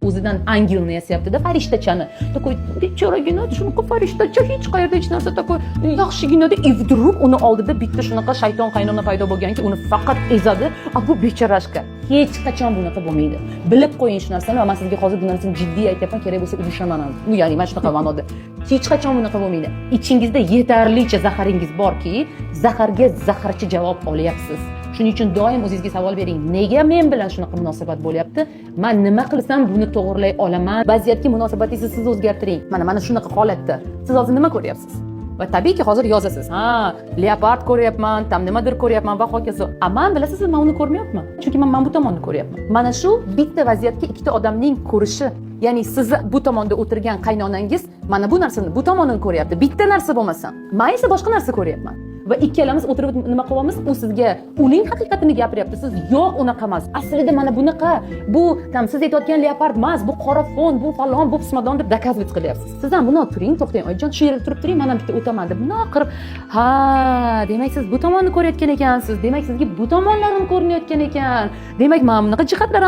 O'zidan ангел ni yasayaptida, farishtachani. Такой bechoragina, shunaqa farishtacha, hech qayerda hech narsa, такой yaxshiginada. И вдруг uni oldida bitta shunaqa shayton qaynona paydo bo'lganki, uni faqat ezadi. A bu бечарашка. Hech qachon bunaqa bo'lmaydi, bilib qo'ying shu narsani. Va man sizga hozir bu narsani jiddiy aytyapman, kerak bo'lsa, urushaman ham. Bu, ya'ni mana shunaqa ma'noda, hech qachon bunaqa bo'lmaydi. Ichingizda yetarlicha zaharingiz borki, zaharga zaharcha javob olyapsiz. Shuning uchun doim o'zingizga savol bering: nega men bilan shunaqa munosabat bo'lyapti, man nima qilsam, buni to'g'irlay olaman? Vaziyatga munosabatingizni siz o'zgartiring. Mana shunaqa holatda siz hozir nima ko'ryapsiz? Va tabiiyki, hozir yozasiz: ha, leopard ko'ryapman, там nimadir ko'ryapman va hokazo. A man, bilasizmi, man uni ko'rmayapman, chunki man mana bu tomonni ko'ryapman. Mana shu bitta vaziyatga ikkita odamning ko'rishi, ya'ni sizni bu tomonda o'tirgan qaynonangiz mana bu narsani, bu tomonini ko'ryapti, bitta narsa bo'lmasa, man esa boshqa narsa ko'ryapman. Va ikkalamiz o'tirib nima qilyapmiz? U sizga uning haqiqatini gapiryapti, siz: yo'q, unaqa emas, aslida mana bunaqa, bu там siz aytayotgan leopard emas, bu qora fon, bu falon, bu pismadon, deb доказывать qilyapsiz. Siz ham bundoq turing: to'xtang, oyijon, shu yerda turib turing, man ham bitta o'taman, deb bundoq qilib: ha, demak, siz bu tomonni ko'rayotgan ekansiz, demak, sizga bu tomonlarim ko'rinayotgan ekan, demak, mana bunaqa jihatlar.